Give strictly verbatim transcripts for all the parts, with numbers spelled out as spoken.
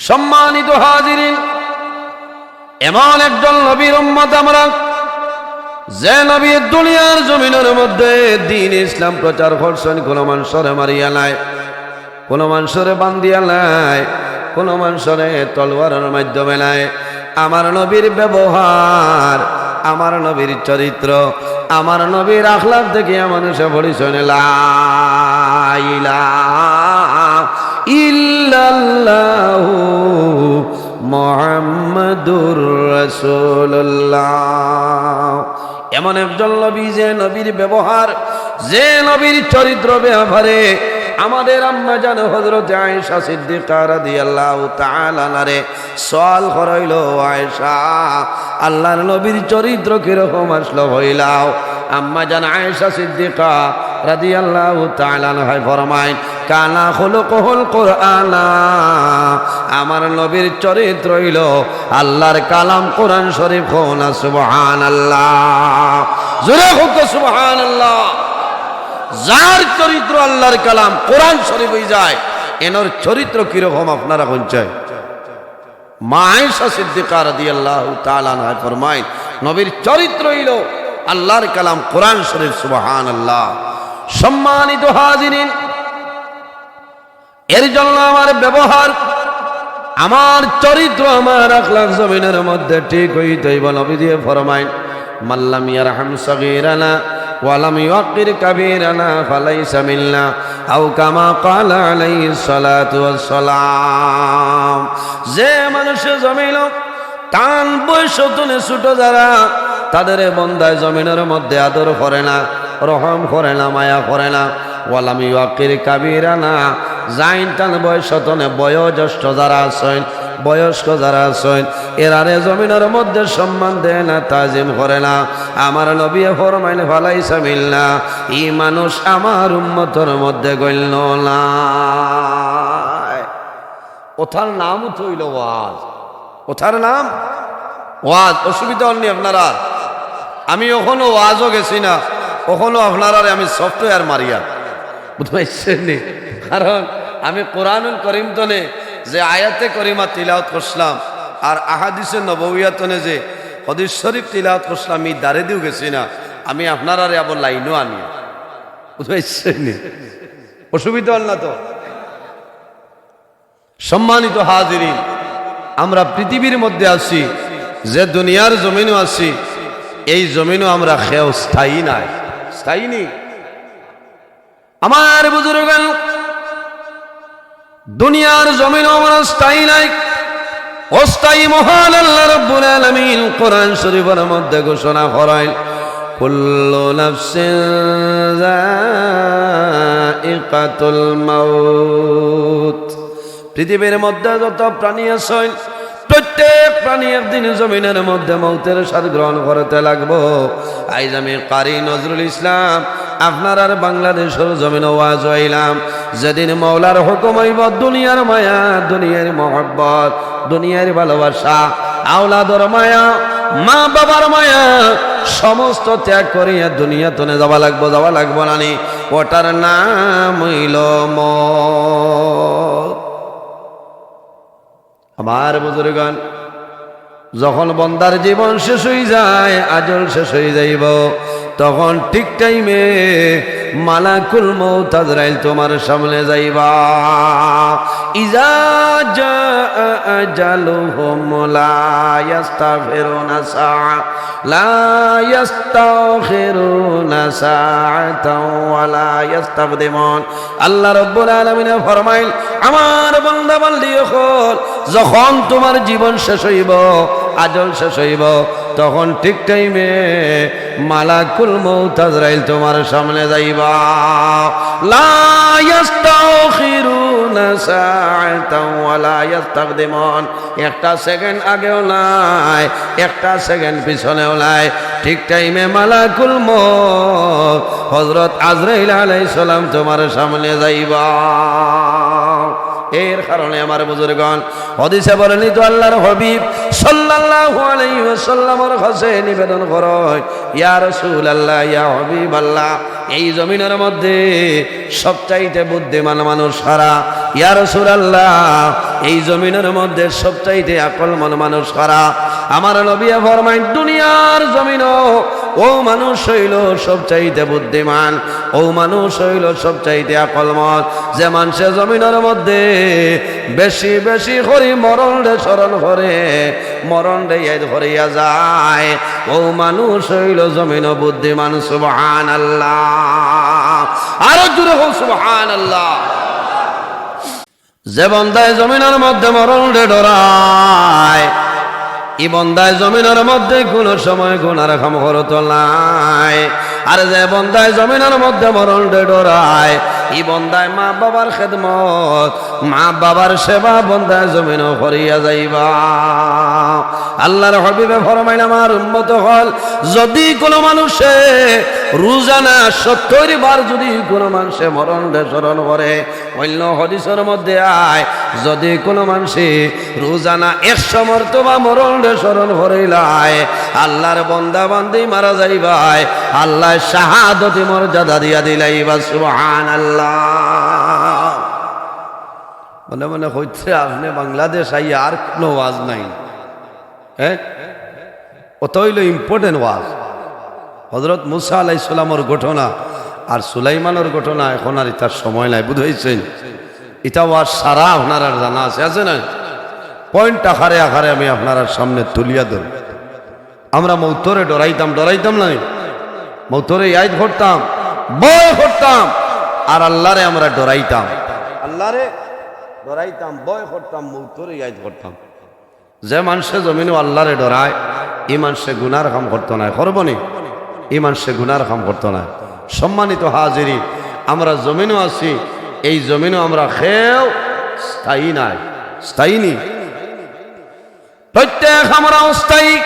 সম্মানিত হাজিরিন, এমন একজন নবীর উম্মত আমরা, যে নবী দুনিয়ার জমিনের মধ্যে দ্বীন ইসলাম প্রচার করছইন, কোনো মানষরে মারিয়া নায়, কোনো মানষরে বান্ধিয়া নায়, কোনো মানষরে তলোয়ারের মাধ্যমে নায়। আমার নবীর ব্যবহার, আমার নবীর চরিত্র, আমার নবীর আখলাক দেখিয়া মানষে পড়ছইন লা ইলাহা ইল্লাল্লাহু মুহাম্মাদুর রাসূলুল্লাহ। এমন একজন নবী, যে নবীর ব্যবহার, যে নবীর চরিত্র ব্যাপারে আমাদের আম্মা জান হযরতে আয়েশা সিদ্দিকা রাদিয়াল্লাহু তাআলা আনহারে সওয়াল করা অইলো, "আয়েশা, আল্লাহর নবীর চরিত্র কিরকম আসলো কইলাও?" আম্মা জান আয়েশা সিদ্দিকা রাদিয়াল্লাহু তাআলা আনহায় ফরমাইন, "কানা খুলুকুহুল কুরআনা।" আমার নবীর চরিত্র অইলো আল্লাহর কালাম কোরআন শরীফ। কও না সুবহানাল্লাহ, জোরে কও তো সুবহানাল্লাহ। যার চরিত্র আল্লাহর কালাম কোরআন শরীফ অইযায়, এনর চরিত্র কিরকম আপনারা কইন চাই? মা আয়েশা সিদ্দিকা রাদিয়াল্লাহু তাআলা আনহা ফরমাইন, নবীর চরিত্র অইলো আল্লাহর কালাম কোরআন শরীফ। সুবহানাল্লাহ। সম্মানিত হাজিরিন, এর জন্য আমার ব্যবহার, আমার চরিত্র, আমার আখলাক জমিনের মধ্যে ঠিক অইতে অইবো। নবীজিয়ে ফরমাইন, "মাল্লাম ইয়ারহাম সগীরানা ওয়ালাম ইউয়াক্কির কাবীরানা ফালাইসা মিন্না।" আও কামা ক্বালা আলাইহিস সালাতু ওয়াস সালাম। যে মানষে জমিনো তান বয়স তনে ছোট যারা, তাদেরে বন্দায় জমিনের মধ্যে আদর করে না, রহম করে না, মায়া করে না। ওয়ালাম ইউয়াক্কির কাবীরানা, যাইন তান বয়স তনে বয়োজ্যেষ্ঠ যারা আছইন, বয়স্ক যারা আছইন, এরারে জমিনের মধ্যে সম্মান দেয় না, তাজিম করে না। আমার নবীয়ে ফরমাইন, "ফালাইসা মিন্না", ই মানুষ আমার উম্মতর মধ্যে গণ্য নায়। অতার নামউ তো অইলো ওয়াজ। অতার নাম ওয়াজ। অসুবিধা অর নি আপনারার? আমি অখনো ওয়াজো গেছি না, অখনো আপনারারে আমি software মারিয়ার, বুঝতে পারছইন নি? কারণ আমি কোরআনুল করিম তনে যে আয়াতে করিমা তিলাওয়াত করছলাম আর আহাদিসে নববিয়া তনে যে হাদিস শরীফ তিলাওয়াত করছলাম, ই দারেদিও গেছি না, আমি আপনারারে আবার লাইনো আনিয়ার, বুঝতে পারছইন নি? অসুবিধা অর না তো? সম্মানিত হাজিরিন, আমরা পৃথিবীর মধ্যে আছি, যে দুনিয়ার জমিনো আছি, এই জমিনো আমরা কেউ স্থায়ী নায়। স্থায়ী নি? আমার বুজুর্গান, দুনিয়ার জমিনো আমরা স্থায়ী নায়, অস্থায়ী। মহান আল্লাহ রাব্বুল আলামিন কোরআন শরীফের মধ্যে ঘোষণা করেন, "কুল্লু নাফসিন যায়িকাতুল মাউত।" পৃথিবীর মধ্যে যত প্রাণী আছইন, প্রত্যেক প্রাণী একদিন জমিনের মধ্যে মউতের স্বাদ গ্রহণ করতে লাগবো। আইজ আমি কারি নজরুল ইসলাম আপনারার বাংলাদেশর জমিনো ওয়াজো আইলাম। যেদিন মওলার হুকুম অইবো, দুনিয়ার মায়া, দুনিয়ার মহব্বত, দুনিয়ার ভালোবাসা, আওলাদর মায়া, মা বাবার মায়া, সমস্ত ত্যাগ করিয়া দুনিয়া তনে যাওয়া লাগবো, যাওয়া লাগবো না নি? অটার নাম অইলো মউত। আমার বুজুর্গান, যখন বন্দার জীবন শেষ অইযায়, আজল শেষ অইযাইবো, তখন ঠিক টাইমে মালাকুল মউত আজরাইল তুমার সামনে যাইবা। ইজা জাআ আজালুহুম লা ইয়াস্তাখিরুনা সাআ, লা ইয়াস্তাখিরুনা সাআতাও ওয়া লা ইয়াস্তাকদিমুন। আল্লাহ রাব্বুল আলামিনে ফরমাইল, আমার বান্দা বান্দি অকল, যখন তুমার জীবন শেষ অইবো, আজল শেষ অইবো, তখন ঠিক টাইমে মালাকুল মউত আজরাইল তুমার সামনে যাইবা। লা ইয়াস্তাখিরুনা সাআতাও ওয়া লা ইয়াস্তাকদিমুন। একটা সেকেন্ড আগেও নায়, একটা সেকেন্ড পিছনেও নায়, ঠিক টাইমে মালাকুল মউত হযরত আজরাইল আলাইহিস সালাম তুমার সামনে যাইবা। এর কারণে আমার বুজুর্গান, হাদিসে বর্ণিত আল্লাহর হাবিব সাল্লাল্লাহু আলাইহি ওয়াসাল্লামর কাছে নিবেদন করইন, ইয়া রাসূলুল্লাহ, ইয়া হাবিবাল্লাহ, এই জমিনর মধ্যে সবচাইতে বুদ্ধিমান মানুষ কারা? ইয়া রাসূলুল্লাহ, এই জমিনর মধ্যে সবচাইতে আকলমন মানুষ কারা? আমার নবীয়ে ফরমাইন, দুনিয়ার জমিনো অউ মানুষ অইলো সবচাইতে বুদ্ধিমান, অউ মানুষ অইলো সবচাইতে আকলমন, যে মানষে জমিনর মধ্যে বেশি বেশি করি মরণরে স্মরণ করে, মরণরে ইয়াদ করিয়া যায়, অউ মানুষ অইলো জমিনো বুদ্ধিমান। সুবহানাল্লাহ। আরো জোরে কও, সুবহানাল্লাহ। যে বন্দায় জমিনর মধ্যে মরণরে ডরায়, ই বন্দায় জমিনর মধ্যে কুনু সময় গুনার কাম করতো নায়। আর যে বন্দায় জমিনর মধ্যে মরণরে ডরায়, ই বন্দায় মা বাবার খেদমত, মা বাবার সেবা বন্দায় জমিনো করিয়া যাইবা। আল্লার হাবিবে ফরমাইন, আমার উম্মত অকল, যুদি কুনু মানষে রুজানা সত্তইর বার যুদি কুনু মানষে মরণরে স্মরণ করে, অইন্য হাদিসর মধ্যে আয়, যুদি কুনু মানষে রুজানা একশো মরতবা মরণরে স্মরণ করিলায়, আল্লার বন্দা বান্দি মারা যাইবায়, আল্লায় শাহাদতি মর্যাদা দিয়া দিলাইবা। সুবহানাল্লাহ। মনে মনে কইতরা, আপনে বাংলাদেশ আইয়া আর কুনু ওয়াজ নাই? হ্যাঁ, অতা অইলো important ওয়াজ। হজরত মুসা আলাইহিস সালামর ঘটনা আর সুলাইমানর ঘটনা, এখন আর ইতার সময় নাই, বুঝাইছইন? ইতা ওয়াজ সারা আপনারার জানা আছে, আছে না? Point আকারে আকারে আমি আপনারার সামনে তুলিয়া ধরি। আমরা মউতরে ডরাইতাম, ডরাইতাম না নি? মউতরে ইয়াদ করতাম, ভয় করতাম, আর আল্লারে আমরা ডরাইতাম। আল্লারে ডরাইতাম, ভয় করতাম, মউতরে ইয়াদ করতাম। যে মানষে জমিনো আল্লারে ডরায়, ই মানষে গুনার কাম করতো নায়। করবো নি? ই মানষে গুনার কাম করতো নায়। সম্মানিত হাজিরিন, আমরা জমিনো আছি, এই জমিনো আমরা কেউ স্থায়ী নায়, স্থায়ী নি। প্রত্যেক আমরা অস্থায়ী।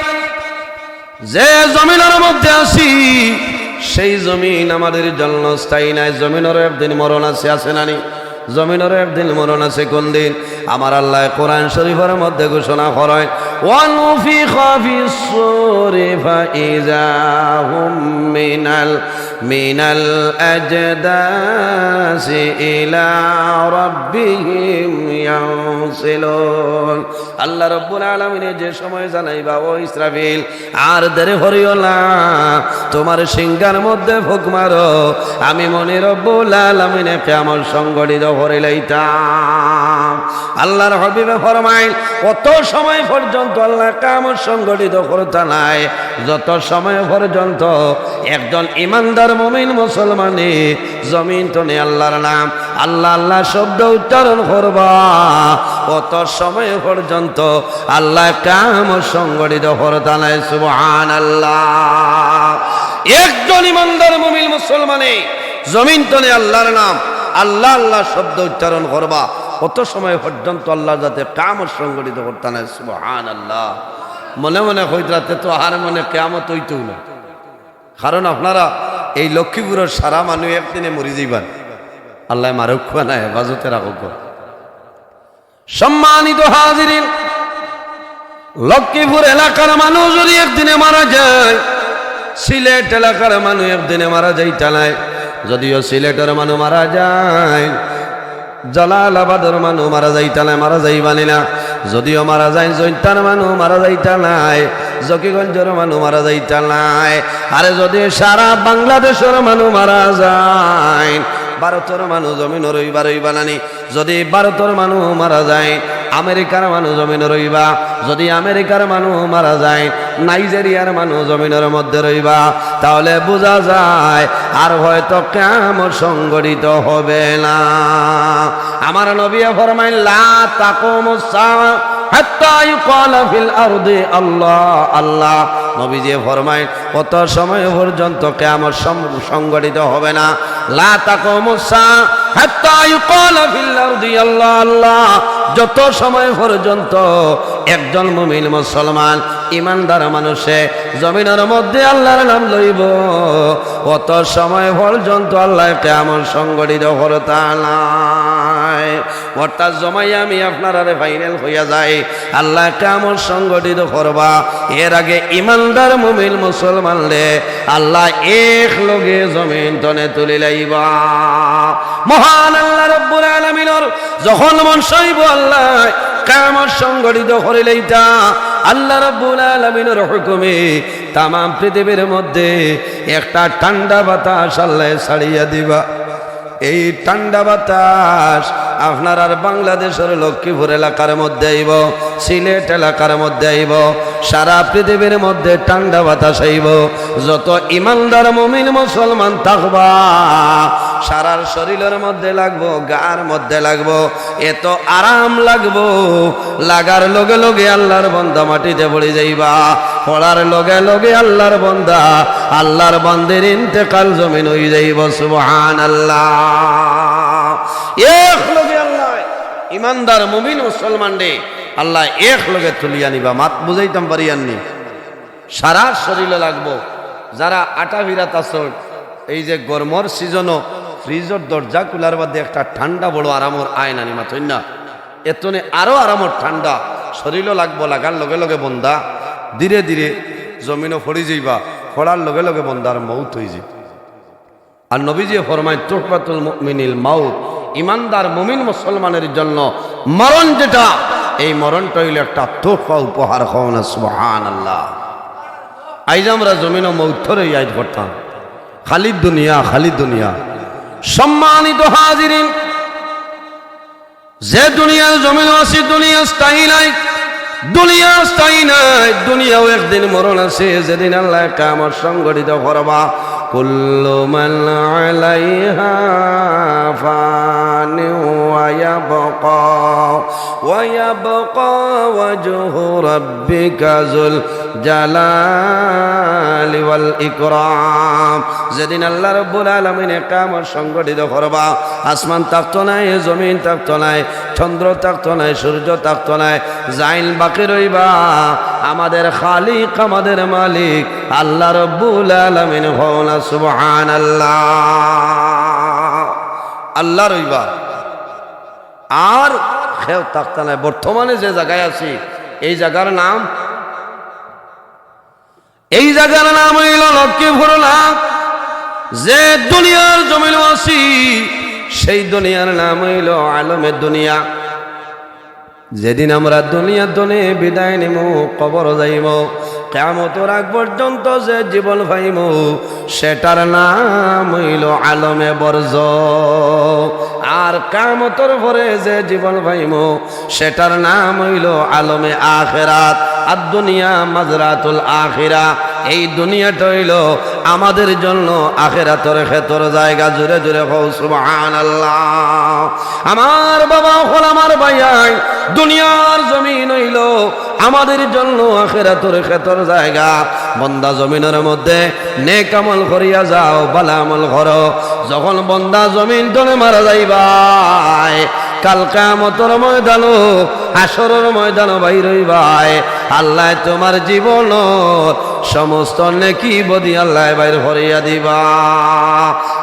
যে জমিনর মধ্যে আছি, সেই জমিন আমাদের জন্য স্থায়ী নায়। জমিনরও একদিন মরণ আছে, আছে না নি? জমিনরও একদিন মরণ আছে। কোন দিন? আমার আল্লায় কোরআন শরীফর মধ্যে ঘোষণা করইন, "ونفخ في الصور فإذا هم من ال-، من الأجداث إلى ربهم ينسلون।" আল্লাহ রব্বুল আলামিনে যে সময় জানাইবা, "ও ইসরাফিল, আর দেরি করিও না, তুমার শিঙ্গার মধ্যে ফুক মারো, আমি মনি রব্বুল আলামিনে কিয়ামত সংঘটিত করিলাইতাম।" আল্লার হাবিবে ফরমাইন, অত সময় পর্যন্ত আল্লায় কিয়ামত সংঘটিত করতা নায়, যত সময় পর্যন্ত একজন ইমানদার মুমিন মুসলমানে জমিন তনে আল্লার নাম, আল্লাহ আল্লাহ শব্দ উচ্চারণ করবা, অত সময় পর্যন্ত আল্লায় কিয়ামত সংঘটিত করতা নায়। সুবহানাল্লাহ। একজন ইমানদার মুমিন মুসলমানে জমিন তনে আল্লার নাম, আল্লাহ আল্লাহ শব্দ উচ্চারণ করবা, অত সময় পর্যন্ত আল্লায় যাতে কিয়ামত সংঘটিত করতা নায়। সুবহানাল্লাহ। মনে মনে কইতরা, "তে তো আর মনে কিয়ামত অইতো না।" কারণ আপনারা এই লক্ষ্মীপুরর সারা মানুষ একদিনে মরি যাইবা। আল্লায় মারুক্কা নায়, হেফাজতে রাখুক্কা। সম্মানিত হাজিরিন, লক্ষ্মীপুর এলাকার মানুষ যুদি একদিনে মারা যায়, সিলেট এলাকার মানুষ একদিনে মারা যাইতা নায়, যদিও সিলেটর মানুষ মারা যায়, জালালাবাদর মানুষ মারা যাইতা নায়, মারা যাইবা নি না? যদিও মারা যায়, জৈন্তার মানুষ মারা যাইতা নায়, জকিগঞ্জর মানুষ মারা যাইতা নায়। আরে, যুদি সারা বাংলাদেশর মানুষ মারা যায়, ভারতর মানুষ জমিনো রইবা, রইবা না নি? যুদি ভারতর মানুষ মারা যায়, আমেরিকার মানুষ জমিনো রইবা। যুদি আমেরিকার মানুষ মারা যায়, নাইজেরিয়ার মানুষ জমিনর মধ্যে রইবা। তাহলে বুঝা যায়, আর হয়তো কিয়ামত সংঘটিত হবে না। আমার নবীয়ে ফরমাইন, "লা তাকুমুস সাআ হাত্তা ইউকালা ফিল আরদি আল্লাহ, আল্লাহ।" নবীজিয়ে ফরমাইন, অত সময় পর্যন্ত কিয়ামত সম-, সংঘটিত হবে না। লা তাকুমুস সাআ হাত্তা ইউকালা ফিল আরদি আল্লাহ, আল্লাহ। যত সময় পর্যন্ত একজন মুমিন মুসলমান ইমানদার মানুষে জমিনর মধ্যে আল্লার নাম লইবো, অত সময় পর্যন্ত আল্লায় কিয়ামত সংঘটিত করতা নায়। অর্থাৎ জমাইয়া আমি আপনারারে ফাইনাল কইয়া যাই, আল্লায় কিয়ামত সংগঠিত করবা। এর আগে ইমানদার মুমিন মুসলমানরে আল্লায় এক লগে জমিন তনে তুলি লাইবা। মহান আল্লাহ রব্বুল আলামিনর যখন মন চাইবো আল্লায় কিয়ামত সংগঠিত করি লাইতা, আল্লাহ রব্বুল আলামিনর হুকুমে তামাম পৃথিবীর মধ্যে একটা ঠান্ডা বাতাস আল্লায় ছাড়িয়া দিবা। এই ঠান্ডা বাতাস আপনারার বাংলাদেশর লক্ষ্মীপুর এলাকার মধ্যে আইবো, সিলেট এলাকার মধ্যে আইবো, সারা পৃথিবীর মধ্যে ঠান্ডা বাতাস আইবো। যত ইমানদার মুমিন মুসলমান থাকবা, সারার শরীলর মধ্যে লাগবো, গার মধ্যে লাগবো, এত আরাম লাগবো, লাগার লগে লগে আল্লাহর বন্দা মাটিতে পড়ি যাইবা, পড়ার লগে লগে আল্লাহর বন্দা, আল্লাহর বান্দির ইন্তেকাল জমিন অই যাইবো। সুবহানাল্লাহ। এক লগে আল্লায় ইমানদার মুমিন মুসলমানরে আল্লায় এক লগে তুলিয়া নিবা। মাত বুঝাইতাম পারিয়ার নি? সারা শরীলো লাগবো। যারা আটা ফিরাত আছইন, এই যে গরমর সিজনো ফ্রিজর দরজা খুলার বাদে একটা ঠান্ডা বড় আরামর আয় না নি, মাতইন না? এতনে আরো আরামর ঠান্ডা শরীলো লাগবো, লাগার লগে লগে বন্দা ধীরে ধীরে জমিনো পড়ি যাইবা, পড়ার লগে লগে বন্দার মউত অই যাইবো। আর নবীজিয়ে ফরমাইন, "তুহফাতুল মুমিনিল মাউত", ইমানদার মুমিন মুসলমানের জন্য মরণ যেটা, এই মরণটা অইলো একটা তোহফা, উপহার। কও না সুবহানাল্লাহ। আইজ আমরা জমিনো মউতরে ইয়াদ করতাম, খালি দুনিয়া, খালি দুনিয়া। সম্মানিত হাজিরিন, যে দুনিয়ার জমিনো আছি, দুনিয়া স্থায়ী নায়, দুনিয়া স্থায়ী নায়, দুনিয়াও একদিন মরণ আছে, যেদিন আল্লায় কিয়ামত সংঘটিত করবা। কুল্লু মান আলাইহা ফান ওয়া ইয়াবকা, ওয়া ইয়াবকা ওয়াজহু রাব্বিকা যুল জালালি ওয়াল ইকরাম। যেদিন আল্লাহ রাব্বুল আলামিনে কিয়ামত সংঘটিত করবা, আসমান থাকতো নায়, জমিন থাকতো নায়, চন্দ্র থাকতো নায়, সূর্য থাকতো নায়, যাইন বাকি রইবা আমাদের খালিক, আমাদের মালিক আল্লাহ রাব্বুল আলামিন। কও না সুবহানাল্লাহ। আল্লাহ রইবা, আর কেউ থাকতো নায়। বর্তমানে যে জাগায় আছি, এই জাগার নাম এই জাগার নাম অইলো লক্ষ্মীপুর না। যে দুনিয়ার জমিনো আছি, সেই দুনিয়ার নাম অইলো আলমে দুনিয়া। যেদিন আমরা দুনিয়া তনে বিদায় নিমু, কবর যাইমু, কিয়ামতর আগ পর্যন্ত যে জীবন পাইমু, সেটার নাম অইলো আলমে বরজখ। আর কিয়ামতর পরে যে জীবন পাইমু, সেটার নাম অইলো আলমে আখেরাত। আর দুনিয়া মাজরাতুল আখিরা, এই দুনিয়াটা অইলো আমাদের জন্য আখেরাতর খেতর জায়গা। জোরে জোরে কও সুবহানাল্লাহ। আমার বাবা অকল, আমার ভাইয়াইন, দুনিয়ার জমিন অইলো আমাদের জন্য আখেরাতর খেতর জায়গা। বন্দা জমিনর মধ্যে নেক আমল করিয়া যাও, ভালা আমল করো। যখন বন্দা জমিন তনে মারা যাইবায়, কাল কিয়ামতর ময়দানো, হাশরর ময়দানো বাইর অইবায়, আল্লায় তুমার জীবনর সমস্ত নেকি বদি আল্লায় বাইর করিয়া দিবা।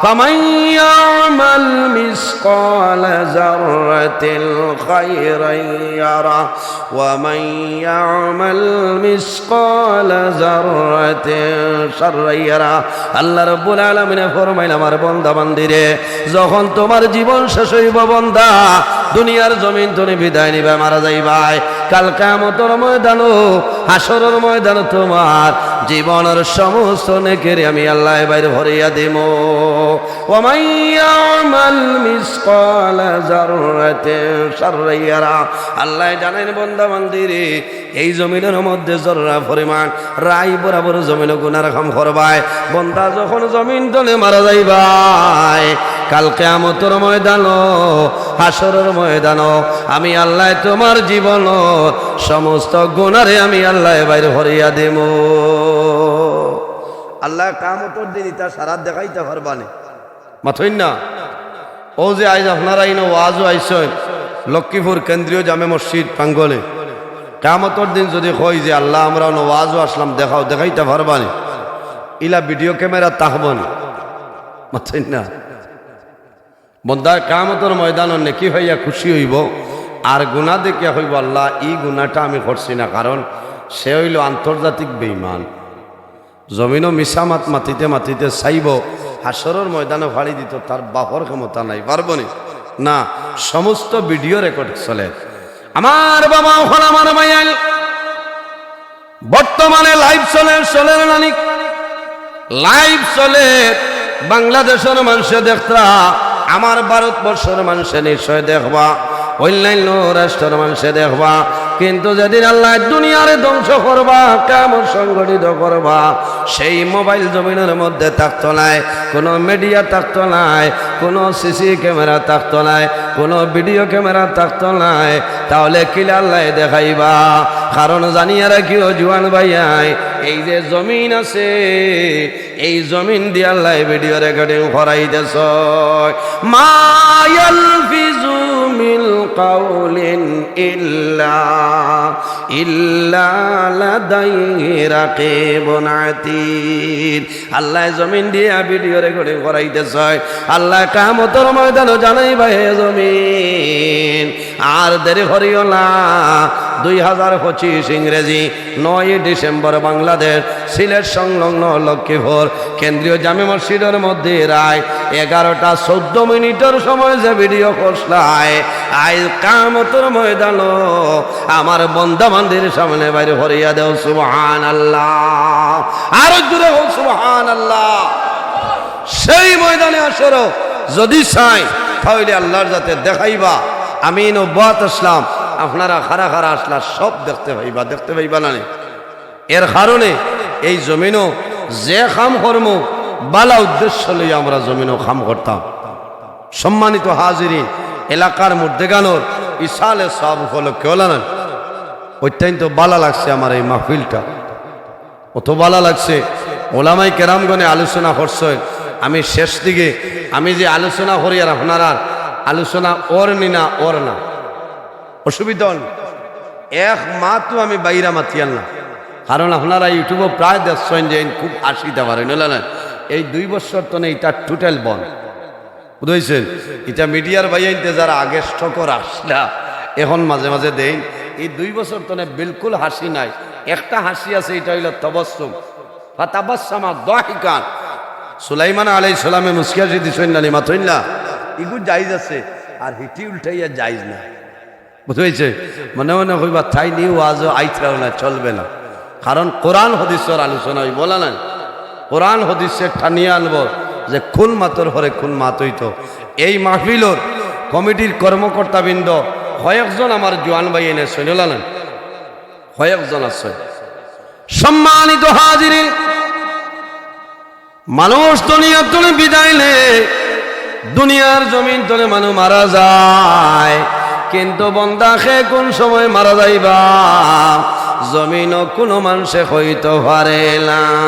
ফামান ইয়ামাল মিসকালা যাররাতিন খায়রান ইয়ারা, ওয়া মান ইয়ামাল মিসকালা যাররাতিন শাররান ইয়ারা। আল্লাহ রাব্বুল আলামিনে ফরমাইন, আমার বন্দা বান্দিরে, যখন তুমার জীবন শেষ অইবো বন্দা, দুনিয়ার জমিন তনে বিদায় নিবায়, মারা যাইবায়, কাল কিয়ামতর ময়দানো, হাশরর ময়দানো তুমার জীবনর সমস্ত নেকিরে আমি আল্লায় বাইর করিয়া দিমু। ওয়া মান ইয়ামাল মিসকালা যাররাতিন শাররান ইয়ারা। আল্লায় জানাইন, বন্দা বান্দিরে, এই জমিনর মধ্যে জর্রা পরিমাণ রাই বরাবর জমিনো গুনার কাম করবায়। বন্দা যখন জমিন তনে মারা যাইবায়, কাল কিয়ামতর ময়দানো, হাশরর ময়দানো আমি আল্লায় তুমার জীবনর সমস্ত গুনারে আমি আল্লায় বাইর করিয়া দিমু। আল্লায় কিয়ামতর দিন ইতা সারা দেখাইতা পারবা নি। মাতইন না? অউ যে আইজ আপনারা ইনো ওয়াজো আইছইন, লক্ষ্মীপুর কেন্দ্রীয় জামে মসজিদ প্রাঙ্গণে, কিয়ামতর দিন যুদি কই যে, "আল্লাহ, আমরা অনো ওয়াজো আসলাম, দেখাও", দেখাইতা পারবা নি? ইলা ভিডিও ক্যামেরা থাকবো নি? মাতইন না? বন্দায় কিয়ামতর ময়দানো নেকি পাইয়া খুশি অইবো, আর গুনা দেখিয়া কইবো, "আল্লাহ, ই গুনাটা আমি করছি না।" কারণ সে অইলো আন্তর্জাতিক বেঈমান। জমিনো মিছা মাত মাতিতে মাতিতে চাইবো, হাশরর ময়দানো ফাড়ি দিতো, তার বাপর ক্ষমতা নাই, পারবো নি? না, সমস্ত ভিডিও রেকর্ড চলের। আমার বাবা, অখন আমার ভাইয়াইন, বর্তমানে লাইভ চলের, চলের না নি? লাইভ চলের, বাংলাদেশর মানষে দেখরা, আমার ভারতবর্ষর মানষে নিশ্চয় দেখবা, অইন্যান্য রাষ্ট্রর মানষে দেখবা, কিন্তু যেদিন আল্লায় দুনিয়ারে ধ্বংস করবা, কিয়ামত সংঘটিত করবা, সেই মোবাইল জমিনর মধ্যে থাকতো নায়, কুনু মিডিয়া থাকতো নায়, কুনু সিসি ক্যামেরা থাকতো নায়, কুনু ভিডিও ক্যামেরা থাকতো নায়, তাহলে কিলা আল্লায় দেখাইবা? কারণ জানিয়া রাখিও জুয়ান ভাইয়াইন, এই যে জমিন আছে, এই জমিন দি আল্লায় ভিডিও রেকর্ডিং করাইতেছে। মা ইয়ালফিজু মিন কাউলিন ইল্লা, ইল্লা লাদাইহি রাকিবুন আতীদ। আল্লায় জমিন দিয়া ভিডিও রেকর্ডিং করাইতেছে। আল্লায় কিয়ামতর ময়দানো জানাইবা, "হে জমিন, আর দেরি করিও না।" দুই হাজার পঁচিশ ইংরেজি নয় ডিসেম্বর বাংলাদেশ, সিলেট সংলগ্ন লক্ষ্মীপুর কেন্দ্রীয় জামে মসজিদর মধ্যে রাইত এগারোটা চৌদ্দ মিনিটর সময় যে ভিডিও করছলায়, আইজ কিয়ামতর ময়দানো আমার বন্দা বান্দির সামনে বাইর করিয়া দেও, সুবহানাল্লাহ। আরো জোরে কও, সুবহানাল্লাহ। সেই ময়দানে হাশরো যদি চাই, তাইলে আল্লার জাতে দেখাইবা। আমি নবুয়াত আসলাম, আপনারা কারা কারা আসলা, সব দেখতে পাইবা, দেখতে পাইবা না নি? এর কারণে এই জমিনো যে কাম করমু, বালা উদ্দেশ্য লইয়া আমরা জমিনো কাম করতাম। সম্মানিত হাজিরিন, এলাকার মুর্দেগানর ইসালে সওয়াব উপলক্ষে অলানান অত্যন্ত বালা লাগছে আমার এই মাহফিলটা। অত বালা লাগছে। ওলামায়ে কেরামগণে আলোচনা করছইন। আমি শেষ দিকে আমি যে আলোচনা করি আর আপনারার আলোচনা অর নি না অর না, অসুবিধা অর নি। এক মাতও আমি বাইরা মাতিয়ার না, কারণ আপনারা YouTube-ও প্রায় দেখছইন যে খুব হাসিতা পারইন, অলা না? এই দুই বছর তনে ইটা টোটাল বন্ধ। বুঝাইছেন? ইটা মিডিয়ার ভাইয়াইন্তে যারা আগে স্টকর আসলা, এখন মাঝে মাঝে দেইন। এই দুই বছর তনে বিলকুল হাসি নাই। একটা হাসি আছে, ইটা অইলো তাবাসসুম। ফাতাবাসসামা দাহিকান। সুলাইমান আলাইহিস সালামে মুস্কি হাসি দিছইন না নি, মাতইন না? ইগু জায়েজ আছে, আর হিটি উল্টাইয়া জায়েজ না। বুঝাইছে? মনে মনে কইবা, "তাইন নি ওয়াজো আইতরাও না, চলবে না।" কারণ কোরআন হাদিসর আলোচনা অইবো, অলা না? কোরআন হাদিসে টানিয়া আনবো যে কোন মাতর পরে কোন মাত অইতো। এই মাহফিলর কমিটির কর্মকর্তাবৃন্দ কয়েকজন আমার জুয়ান ভাইয়াইন আছইন, অলা না? কয়েকজন আছইন। সম্মানিত হাজিরিন, মানুষ দুনিয়া তনে বিদায় নেয়, দুনিয়ার জমিন তনে মানুষ মারা যায়, কিন্তু বন্দা কে কোন সময় মারা যাইবা, জমিনো কুনু মানষে কইতো পারে না।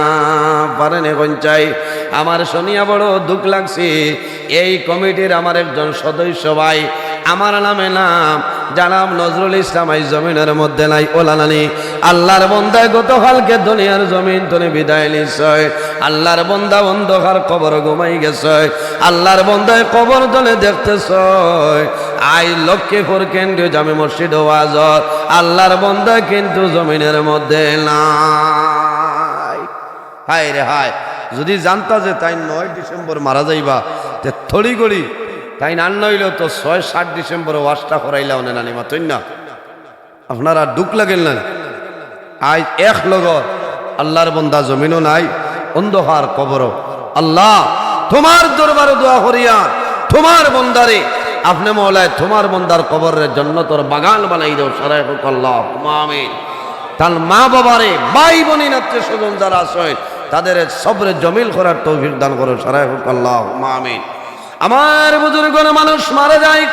পারে নি কইন চাই? আমার শুনিয়া বড় দুখ লাগছে। এই কমিটির আমার একজন সদস্য ভাই, আমার নামে নাম, জনাব নজরুল ইসলাম, আইজ জমিনর মধ্যে নাই, অলা না নি? আল্লার বন্দায় গতকালকে দুনিয়ার জমিন তনে বিদায় নিছইন। আল্লার বন্দা অন্ধকার কবরো ঘুমাই গেছইন। আল্লার বন্দায় কবর তনে দেখতেছইন। আইজ লক্ষ্মীপুর কেন্দ্রীয় জামে মসজিদো ওয়াজর আল্লার বন্দা কিন্তু জমিনর মধ্যে নাই। হায় রে হায়, যুদি জানতা যে তাইন নয় ডিসেম্বর মারা যাইবা, তে তড়িঘড়ি তাইন আর নাইলে তো ছয় সাত ডিসেম্বরো ওয়াজটা করাইলা অনে, না নি মাতইন না? আপনারার দুখ লাগের না? আইজ এক লগর আল্লার বন্দা জমিনো নাই, অন্ধকার কবরো। আল্লাহ, তুমার দরবারো দোয়া করিয়ার, তুমার বন্দারে, আপনে মওলায় তুমার বন্দার কবররে জন্নতর বাগান বানাই দেও, সারায় কউক আল্লাহুম্মা আমিন। তান মা বাবারে, ভাই বইন আত্মীয় স্বজন যারা আছইন, তাদের সবরে জমিল করার তৌফিক দান করো, সারায় কউক আল্লাহুম্মা আমিন। আমার বুজুর্গ মানুষ মারা যায়,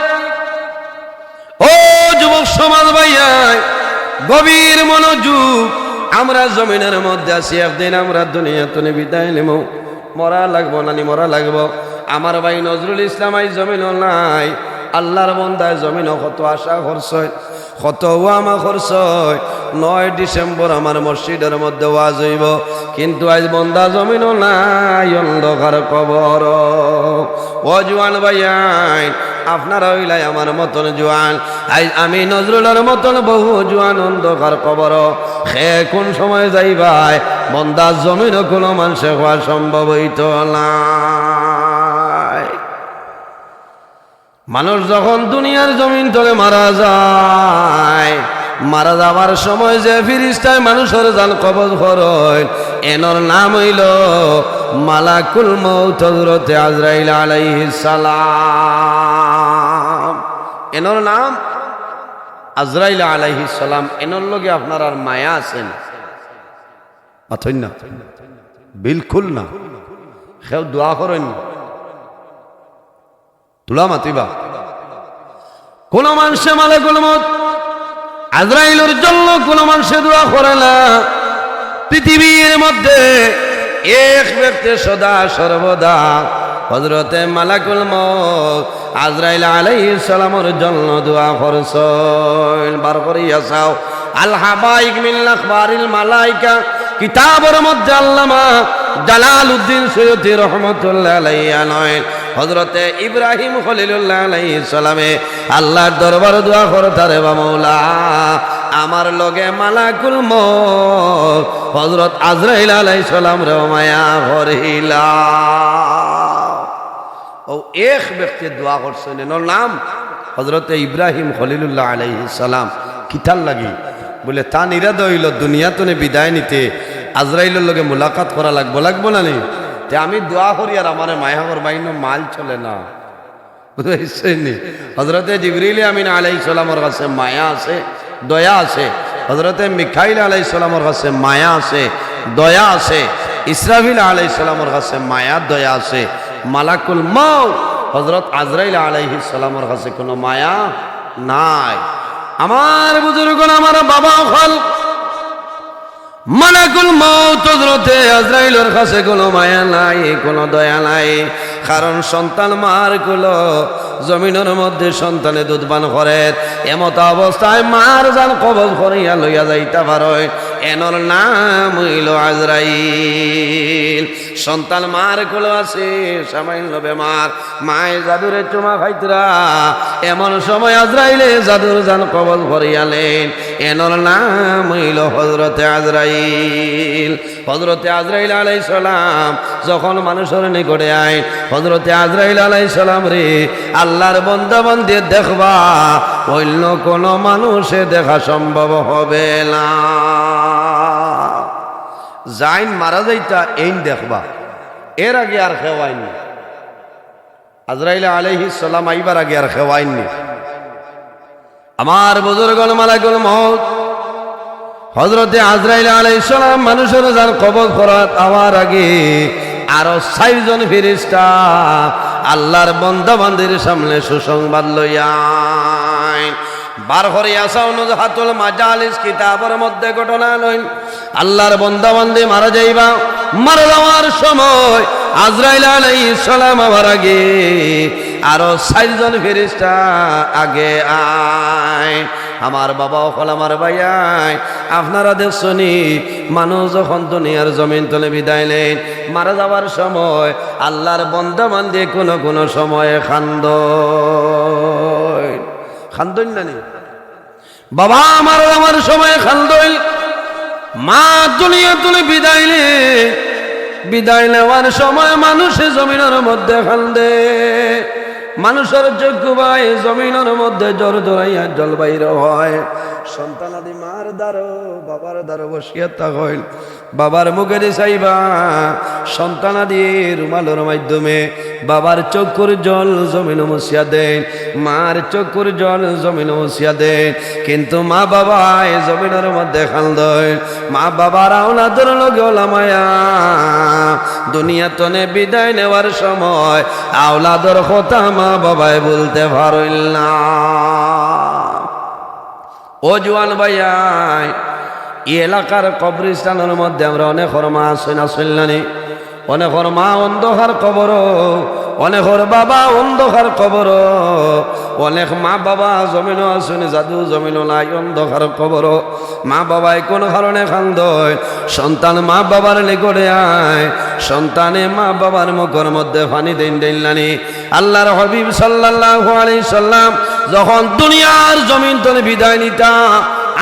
ও যুবক সমাজ ভাইয়াইন, গভীর মনোযোগ। আমরা জমিনর মধ্যে আছি, একদিন আমরা দুনিয়া তনে বিদায় নিমু। মরা লাগবো না নি? মরা লাগবো। আমার ভাই নজরুল ইসলাম আইজ জমিনো নাই। আল্লার বন্দায় জমিনো কত আশা করছইন, কত ওয়ামা খরচ অয়, নয় ডিসেম্বর আমার মসজিদর মধ্যে ওয়াজ অইবো, কিন্তু আইজ বন্দা জমিনো নাই, অন্ধকার কবর। ও জুয়ান ভাইয়াইন, আপনারা অইলায় আমার মতন জুয়ান, আইজ আমি নজরুলর মতন বহু জুয়ান অন্ধকার কবর। কে কুন সময় যাইবায়, বন্দা জমিনো কুনু মানষে কওয়া সম্ভব অইতো নায়। মানুষ যখন দুনিয়ার জমিন তনে মারা যায়, মারা যাওয়ার সময় যে ফিরিস্তায় মানুষর জান কবজ করইন, এনর নাম অইলো মালাকুল মউত হযরতে আজরাইল আলাইহিস সালাম। এনর নাম আজরাইল আলাইহিস সালাম। এনর লগে আপনারার মায়া আছে নি? মাতইন না, বিলকুল না। কেউ দোয়া করইন নি? তুলা মাতিবা। কুনু মানষে মালাকুল মউত আজরাইলর জন্য কুনু মানষে দোয়া করে না। পৃথিবীর মধ্যে এক ব্যক্তি সদা সর্বদা হযরতে মালাকুল মউত আজরাইল আলাইহিস সালামর জন্য দোয়া করছইন। বার করিয়া চাও, আল হাবাইক মিন আখবারিল মালাইকা কিতাবর মধ্যে আল্লামা জালালউদ্দিন সৈয়দী রহমতুল্লাহ আলাইহি আনইন, হযরতে ইব্রাহিম খলিলুল্লাহ আলাইহিস সালামে আল্লাহর দরবারো দোয়া করতা, "রেবা মওলা, আমার লগে মালাকুল মউত হযরত আজরাইল আলাইহিস সালামরেও মায়া করিলাও।" অউ এক ব্যক্তি দোয়া করছইন, এনর নাম হযরতে ইব্রাহিম খলিলুল্লাহ আলাইহিস সালাম। কিতার লাগি? বলে, তান ইরাদা অইলো দুনিয়া তনে বিদায় নিতে, আজরাইলর লগে মুলাকাত করা লাগবো, লাগবো না নি? তে আমি দোয়া করি আর আমারে মায়া করবা, ইনো মাল চলে না। বুঝছইন নি? হযরতে জিবরিল আমিন আলাইহিস সালামর কাছে মায়া আছে, দয়া আছে। হযরতে মিকাইল আলাইহিস সালামর কাছে মায়া আছে, দয়া আছে। ইসরাফিল আলাইহিস সালামর কাছে মায়া, দয়া আছে। মালাকুল মউত হযরত আজরাইল আলাইহিস সালামর কাছে কুনু মায়া নাই। আমার বুজুর্গণ, আমার বাবা অকল, মালাকুল মউত হযরতে আজরাইলর কাছে কুনু মায়া নাই, কুনু দয়া নাই। কারণ সন্তান মার কুলো, জমিনর মধ্যে সন্তানে দুধ পান করের, এমত অবস্থায় মার জান কবজ করিয়া লইয়া যাইতা পারইন, এনর নাম অইলো আজরাইল। সন্তান মার কুলো আছে, সামান্য বেমার, মায়ে যাদুরে চুমা খাইতরা, এমন সময় আজরাইলে যাদুর জান কবজ করিয়া লেইন, এনর নাম অইলো হযরতে আজরাইল। হযরতে আজরাইল আলাইহিস সালাম যখন মানুষর নিকটে আইন, হযরতে আজরাইল আলাইহিস সালামরে আল্লাহর বন্দা বান্দি দেখবা, অইন্য কুনু মানুষে দেখা সম্ভব হবে না। যাইন মারা যাইতা, এইন দেখবা, এর আগে আর কেউ আইন নি। আজরাইল আলাইহিস সালাম আইবার আগে আর কেউ আইন নি। আমার বুজুর্গণ, মালাকুল মউত হযরতে আজরাইল আলাইহিস সালাম মানুষর জান কবজ করাত আওয়ার আগে আরো চাইরজন ফিরিস্তা আল্লাহর বন্দা বান্দির সামনে সুসংবাদ লইয়া আইন। বার করিয়া চাও, নুজহাতুল মাজালিস কিতাবর মধ্যে ঘটনা লইন। আল্লাহর বন্দা বান্দি মারা যাইবা, মারা যাওয়ার সময় আজরাইল আলাইহিস সালাম আওয়ার আগে আরো চাইরজন ফিরিস্তা আগে আইন। আমার বাবা অকল, আমার ভাইয়াইন, আপনারা দেখছইন নি, মানুষ যখন দুনিয়ার জমিন তনে বিদায় নেইন, মারা যাওয়ার সময় আল্লাহর বন্দা বান্দি কুনু কুনু সময়ে কান্দইন, কান্দইন না নি? বাবা মারা যাওয়ার সময় কান্দইন, মা দুনিয়া তনে বিদায় নেইন, বিদায় নেওয়ার সময় মানুষে জমিনর মধ্যে কান্দে, মানুষর চক্ষু বায় জমিনর মধ্যে ঝড় ঝড়াইয়া জল বাইর হয়। সন্তানাদি মার দ্বারো, বাবার দ্বারো বসিয়া থাকইন। বাবার মুখেদি চাইবা, সন্তানাদি রুমালর মাধ্যমে বাবার চক্ষুর জল জমিনো মুছিয়া দেইন, মার চক্ষুর জল জমিনো মুছিয়া দেইন। কিন্তু মা বাবায় জমিনর মধ্যে কান্দইন, মা বাবার আওলাদর লগে অলা মায়া। দুনিয়া তনে বিদায় নেওয়ার সময় আওলাদর কথা মা বাবায় ভুলতে পারইন না। ও জুয়ান ভাইয়াইন, ই এলাকার কবরস্থানর মধ্যে আমরা অনেকর মা আছইন, আছইন না নি? অনেকর মা অন্ধকার কবরো, অনেকর বাবা অন্ধকার কবরো। অনেক মা বাবা জমিনো আছইন, যাদু জমিনো নাই, অন্ধকার কবরো। মা বাবায় কোন কারণে কান্দইন? সন্তান মা বাবার নিকটে আয়, সন্তানে মা বাবার মুখর মধ্যে পানি দেইন, দেইন না নি? আল্লাহর হাবিব সাল্লাল্লাহু আলাইহি সাল্লাম যখন দুনিয়ার জমিন তনে বিদায় নিতা,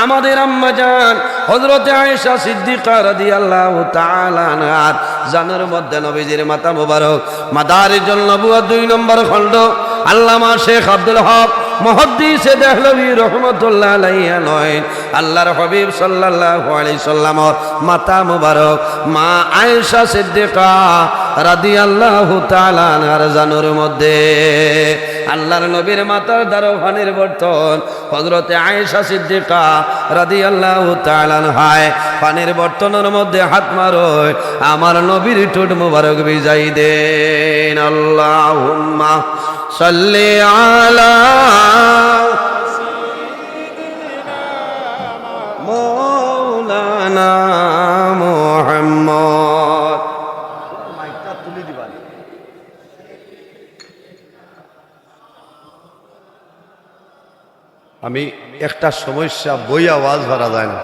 আমাদের আম্মা জান হযরতে আয়েশা সিদ্দিকা রাদিয়াল্লাহু তাআলা আনহার জানর মধ্যে নবীজির মাথা মুবারক। মাদারিজুন নবুওয়াত দুই নম্বর খণ্ড, আল্লামা শেখ আব্দুল হক মুহাদ্দিসে দেহলভী রহমতুল্লাহ আলাইহি নয়, আল্লাহর হাবিব সাল্লাল্লাহু আলাইহি সাল্লামর মাথা মুবারক মা আয়েশা সিদ্দিকা রাদিয়াল্লাহু তাআলা আনহার জানর মধ্যে। আল্লাহর নবীর মাথার দ্বারো পানির বর্তন, হযরতে আয়েশা সিদ্দিকা রাদিয়াল্লাহু তাআলা আনহায় পানির বর্তনর মধ্যে হাত মারইন, আমার নবীর ঠোঁট মুবারক ভিজাই দেইন। আল্লাহুম্মা সাল্লি আলা মাওলানা মুহাম্মদ। আমি একটা সমস্যা, বইয়া ওয়াজ করা যায় না।